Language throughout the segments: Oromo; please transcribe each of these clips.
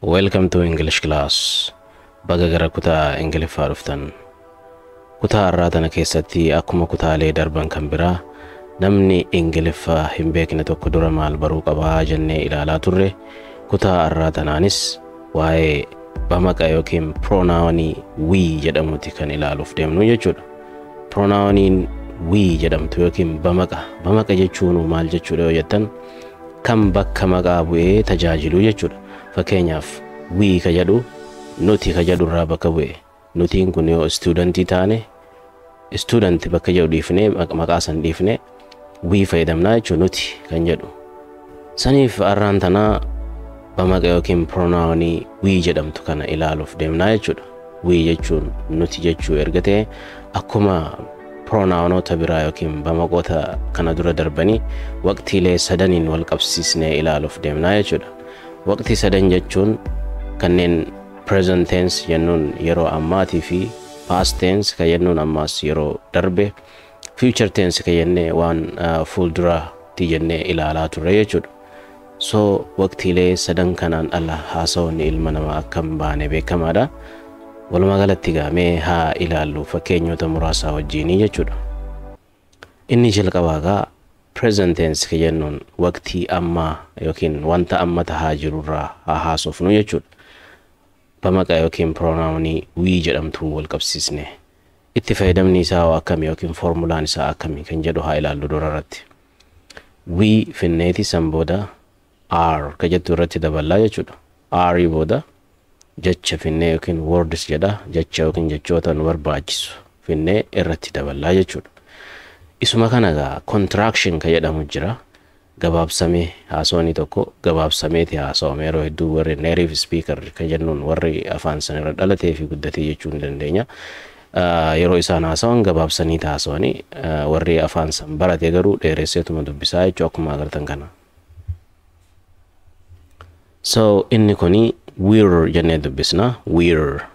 Welcome to English class. Baga gara kutaa Ingiliffaa dhuftan. Kutaa har'aa tana keessatti akkuma kutaalee darban kan biraa namni Ingiliffaa hin beekne tokko dura maal baruu qabaa jennee ilaalaa turre. Kutaa har'aa tanaanis waa'ee bamaqa yookiin pronounii we jedhamuti kan ilaaluuf deemnu jechuudha. Pronouniin we jedhamtu yookiin bamaqa. Bamaqa jechuun maal jechuudha yoo jettan, kan bakka maqaa bu'ee tajaajilu jechuudha. Fakkeenyaaf, we ka jedhu nuti ka jedhu irraa bakka bu'e. Nutiin kun yoo studentii taane, student bakka jedhu dhiifnee, maqaa san dhiifnee, we fayyadamnaa jechuudha, nuti kan jedhu. Saniif har'aan tanaa bamaqa yookiin pronounii we jedhamtu kana ilaaluuf deemnaa jechuudha. We jechuun nuti jechuu erga ta'e, akkuma pronounoota biraa yookiin bamaqoota kana dura darbanii waqtiilee sadaniin wal qabsiisnee ilaaluuf deemnaa jechuudha. Waqtii sadan jechuun kanneen present tense jennuun yeroo ammaatii fi past tense kan jennuun ammaas yeroo darbe, future tense kan jennee waan fuulduraatti jennee ilaalaa turre jechuudha. So waqtiilee sadan kanaan ala haasawni ilma namaa akka hin baane beekamaadha. Walumaa galatti gaamee haa ilaallu fakkeenyota muraasaa wajjinii jechuudha. Inni jalqabaa gaa present tense kan jennuun waqtii ammaa yookiin wanta amma tahaa jirurraa haa haasofnu jechuudha. Bamaqa yookiin pronounii we jedhamtuun wal qabsiisne. Itti fayyadamni isaa hoo akkamii yookiin foormulaan isaa akkamii kan jedhu haa ilaallu dura irratti. We finneeti san booda are ka jettu irratti daballaa jechuudha. Are booda jecha finnee yookiin words jedha, jecha yookiin jechoota nu barbaachisu finnee irratti daballaa jechuudha. Isuma kana gaa contraction ka jedhamu jira. Gabaabsamee haasawni tokko gabaabsameeti haasawame. Yeroo hedduu warri native speaker kan jennuun, warri afaan san irra dhalatee fi guddatee jechuu ni dandeenya. Yeroo isaan haasawan gabaabsanii haasawanii, warri afaan san barate garuu dheeresseetuma dubbisaa jechuu akkuma agartan kana. So inni kuni we're jennee dubbisna. We're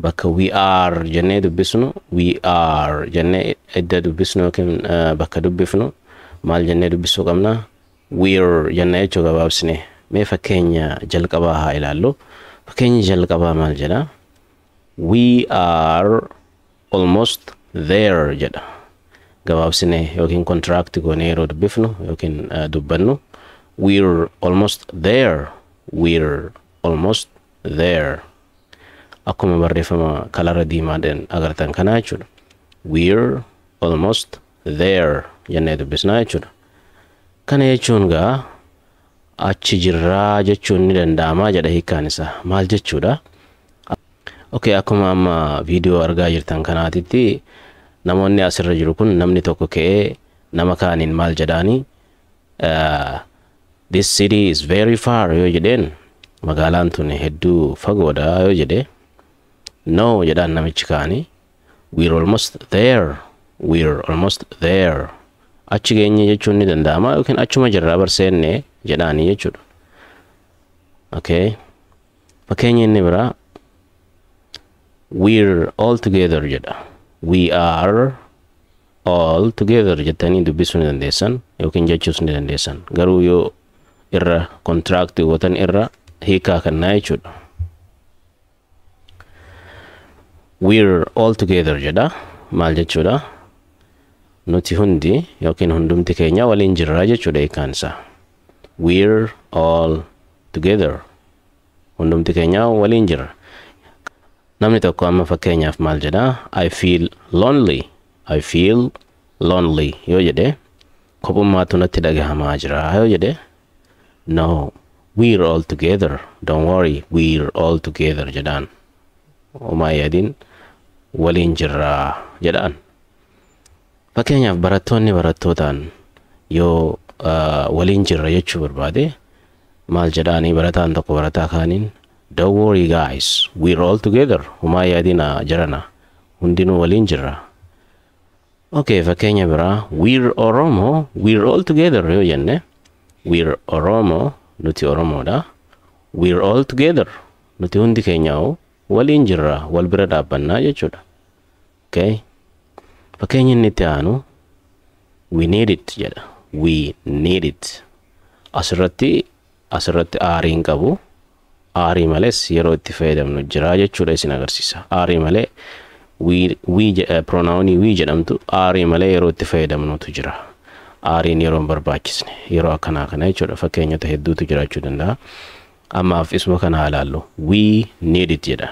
bakka we are jennee dubbisnu, we are jennee edda dubbisnu yookiin bakka dubbifnu maal jennee dubbisuu qabna? We're jennee jechuu gabaabsine. Mee fakkeenya jalqabaa haa ilaallu. Fakkeenyi jalqabaa maal jedha? "We are almost there" jedha. Gabaabsine yookiin contract goonee yeroo dubbifnu yookiin dubbannu, we're almost there, we're almost there, akkuma barreeffama kalara diimaadhaan agartan kanaa jechuudha. We're almost there jennee dubbisnaa jechuudha. Kana jechuun gaa achi jirraa jechuun ni danda'amaa jedha hiikkaan isaa. Maal jechuudha? Okay, akkuma amma viidiyoo argaa jirtan kanaatitti namoonni asirra jiru kun namni tokko ka'ee nama kaaniin maal jedhaanii, "This city is very far" yoo jedheen, magaalaan tun hedduu fagoodha yoo jedhe, "No" jedhaan namichi kaanii, "We're almost there, we're almost there, achi geenye jechuun ni danda'ama yookiin achuma jirraa barseenne" jedhaanii jechuudha. Okay. Fakkeenya inni biraa "We're all together" jedha. We are all together jettanii dubbisuu ni dandeessan yookiin jechuus ni dandeessan. Garuu yoo irra contract gootan irra hiikaa kannaa jechuudha. "We're all together" jedha. Maal jechuudha? Nuti hundi yookiin hundumti keenya waliin jirra jechuudha hiikaan isaa. We're all together. Hundumti keenya waliin jirra. Namni tokko amma fakkeenyaaf maal jedha? "I feel lonely. I feel lonely" yoo jedhe, kophummaatu natti dhagahamaa jira yoo jedhe, "No, we're all together. Don't worry, we're all together" jedhaan. Homaa yaadiin, waliin jirraa jedhaan. Fakkeenyaaf, barattoonni barattootaan yoo waliin jirra jechuu barbaade maal jedhaanii? Barataan tokko barataa kaaniin, "Don't worry guys, we're all together. Homaa yaadina jirana, hundinuu waliin jirra." Okay, fakkeenya biraa, we're Oromo, we're all together yoo jenne, we're Oromo, nuti Oromoodha. We're all together, nuti hundi keenyaa waliin jirra, wal bira dhaabbannaa jechuudha. Okay. Fakkeenya inni itti aanu "We need it" jedha. We need it. Asirratti are hin qabu. Are malees yeroo itti fayyadamnu jira jechuudha isin agarsiisa. Are malee we pronounii we jedhamtu are malee yeroo itti fayyadamnutu jira. Areiin yeroo hin barbaachisne yeroo akkanaa kana jechuudha. Fakkeenyota hedduutu jiraachuu danda'a. Ammaaf isuma kana haa ilaallu. "We need it" jedha.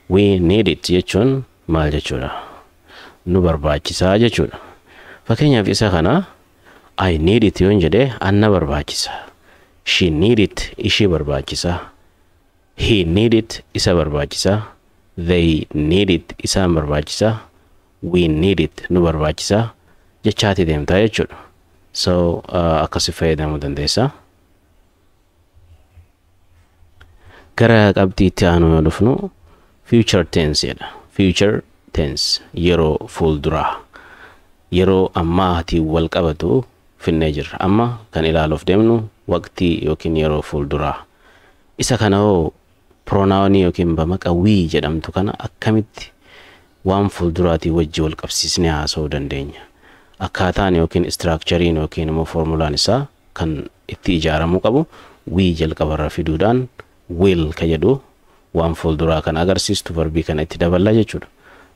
"We need it" jechuun maal jechuudha? Nu barbaachisaa jechuudha. Fakkeenyaaf isa kana "I need it" yoon jedhee, anna barbaachisa. "She need it", ishii barbaachisa. "He need it", isa barbaachisa. "They need it", isaan barbaachisa. "We need it", nu barbaachisa jechaati deemtaa jechuudha. So akkasi fayyadamuu dandeessa. Gara qabxii itti aanu yoo dhufnu, future tense jedha. Future tense, yeroo fuulduraa. Yeroo ammaatiin wal qabatu finnee jirra. Amma kan ilaaluuf deemnu waqtii yookiin yeroo fuulduraa. Isa kana hoo pronounii yookiin bamaqa we jedhamtu kana akkamitti waan fuulduraatii wajji wal qabsiisnee haasa'uu dandeenya? Akkaataan yookiin structureiin yookiin immoo formulaan isaa kan itti ijaaramuu qabu we jalqabarra fiduudhaan will ka jedhu waan fuulduraa kan agarsiistu verbii kana itti daballa jechuudha.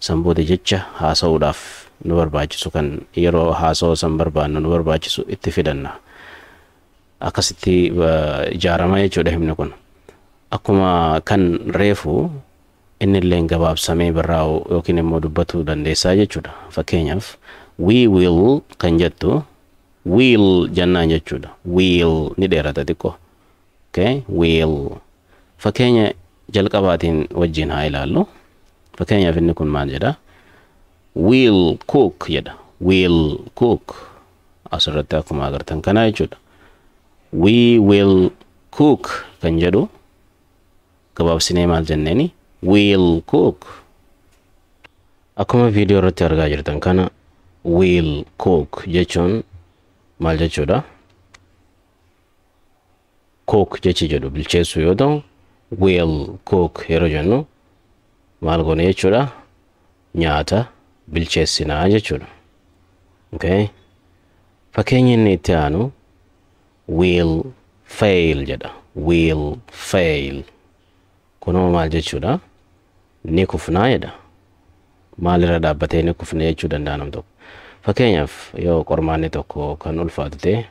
San booda jecha haasa'uudhaaf nu barbaachisu, kan yeroo haasa'uu san barbaannu nu barbaachisu itti fidanna. Akkasitti ijaarama jechuudha himni kun. Akkuma kan reefu inni illee gabaabsamee barraa'u yookiin immoo dubbatuu dandeessaa jechuudha. Fakkeenyaaf "we will" kan jettu "will" jennaan jechuudha. "Will" ni dheerata xiqqoo. Okay, "will". Fakkeenya jalqabaatiin wajjin haa ilaallu. Fakkeenyaaf inni kun maal jedha? "We'll cook" jedha. "We'll cook". Asirratti akkuma agartan kana jechuudha. "We will cook" kan jedhu gabaabsinee maal jenneeni? "We'll cook". Akkuma viidiyoo irratti argaa jirtan kana, "will cook" jechuun maal jechuudha? "Cook" jechi jedhu bilcheessuu yoo ta'u, "will cook" yeroo jennu maal goone jechuudha? Nyaata bilcheessinaa jechuudha. Okay. Fakkeenyi inni itti aanu "will fail" jedha. "Will fail". Kunoo maal jechuudha? Ni kufnaa jedha. Maalirra dhaabbatee ni kufna jechuu danda'a nam tokko? Fakkeenyaaf yoo qormaanni tokko kan ulfaatu ta'e,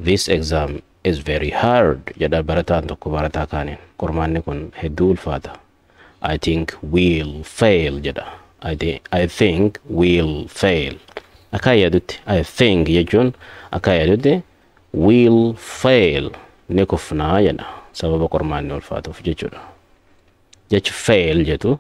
"This exam is very hard" jedha barataan tokko barataa kaaniin. Qormaanni kun hedduu ulfaata. "I think we'll fail" jedha. I think we'll fail. Akka yaadutti, "I think" jechuun akka yaadutti, "we'll fail", ni kufnaa jedha, sababa qormaanni ulfaatuuf jechuudha. Jechi "fail" jedhu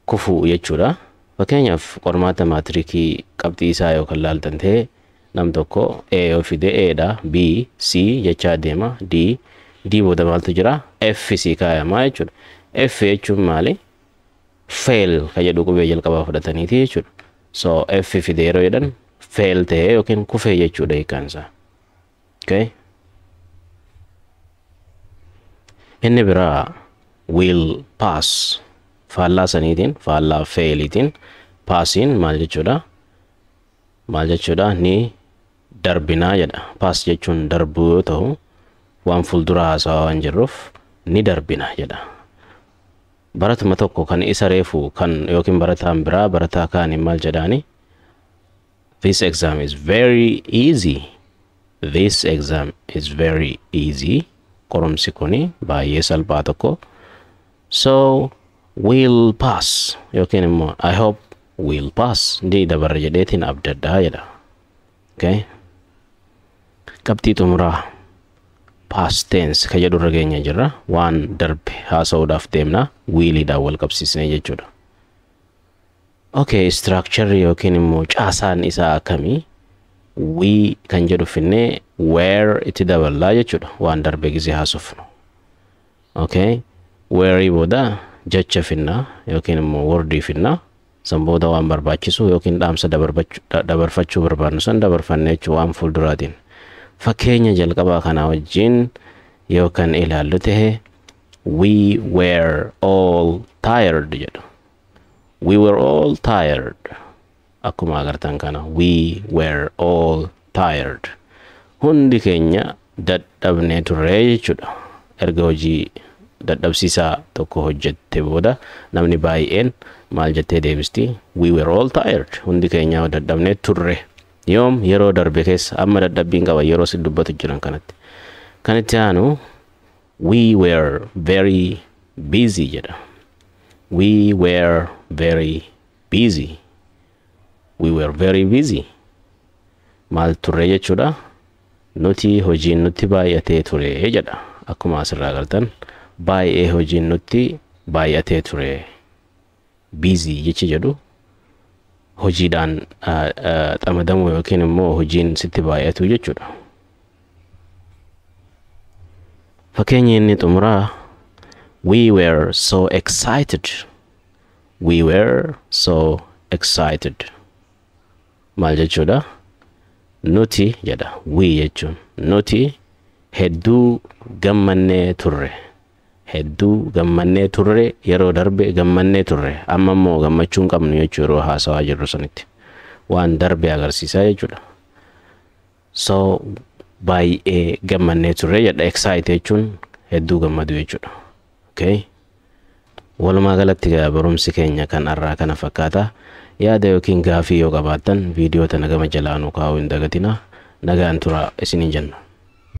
kufuu jechuudha. Fakkeenyaaf qormaata maatirikii qabxii isaa yoo kan laaltan ta'e, nam tokko A yoo fide A dha, B, C jechaa deema, D, D booda maaltu jira? F C kaayamaa jechuudha. F jechuun maali? "Fail" ka jedhu qubee jalqabaa fudhataniiti jechuudha. So F fide yeroo jedhan fail ta'ee yookiin kufee jechuudha hiikkaan isaa. Okay. Inni biraa "will pass", faallaa saniitiin, faallaa failiitiin passiin maal jechuudha? Maal jechuudha? Ni darbinaa jedha. "Pass" jechuun darbuu yoo ta'u, waan fuuldura haasawaa waan jirruuf ni darbina jedha. Baratuma tokko kan isa reefu kan yookiin barataan biraa barataa kaaniin maal jedhaani? "This exam is very easy. This exam is very easy." Qorumsi kuni baay'ee salphaa tokko. "So we'll pass" yookiin immoo "I hope we'll pass", ni dabarra jedheetiin abdadhaa jedha. Okay. Qabxii xumuraa past tense ka jedhu irra geenya jirra. Waan darbe haasa'uudhaaf deemna, williidhaan wal qabsiisnee jechuudha. Okay, structure yookiin immoo caasaan isaa akkamii? "We" kan jedhu finnee "were" itti daballaa jechuudha, waan darbe gisee haasofnu. Okay, "were" booda jecha finnaa yookiin immoo wordii finnaa, san booda waan barbaachisu yookiin dhaamsa dabarfachuu barbaadnu san dabarfanne jechuu waan fuulduraatiin. Fakkeenya jalqabaa kanaa wajjin yoo kan ilaallu ta'e, "We were all tired" jedhu. "We were all tired". Akkuma agartan kana, "we were all tired". Hundi keenya dadhabnee turre jechuudha. Erga hojii dadhabsiisaa tokko hojjette booda namni baay'een maal jettee deebisti? We were all tired. Hundi keenya dadhabnee turre. Yoom? Yeroo darbe keessa. Amma dadhabbiin qaba yeroo si dubbatu jiran kanatti. Kan itti aanu "We were very busy" jedha. We were very busy. We were very busy. Maal turre jechuudha? Nuti hojiin nutti baay'atee ture jedha. Akkuma asirraa agartan, baay'ee hojiin nutti baay'atee ture. Busy jechi jedhu hojiidhaan xamadamuu yookiin immoo hojiin sitti baay'atu jechuudha. Fakkeenyi inni xumuraa "We were so excited." We were so excited. Maal jechuudha? Nuti jedha. We jechuun nuti hedduu gammannee turre. Hedduu gammannee turre, yeroo darbe gammannee turre. Amma immoo gammachuu hin qabnu jechuu yeroo haasawaa jirru sanitti. Waan darbe agarsiisaa jechuudha. So baay'ee gammannee turre jedha. Excite jechuun hedduu gammadu jechuudha. Okay. Walumaa galatti barumsi keenya kan har'aa kana fakkaata. Yaada yookiin gaafii yoo qabaattan viidiyoo tana gama jalaa nu kaa'uu hin dagatinaa. Nagaan tura isiniin jenna.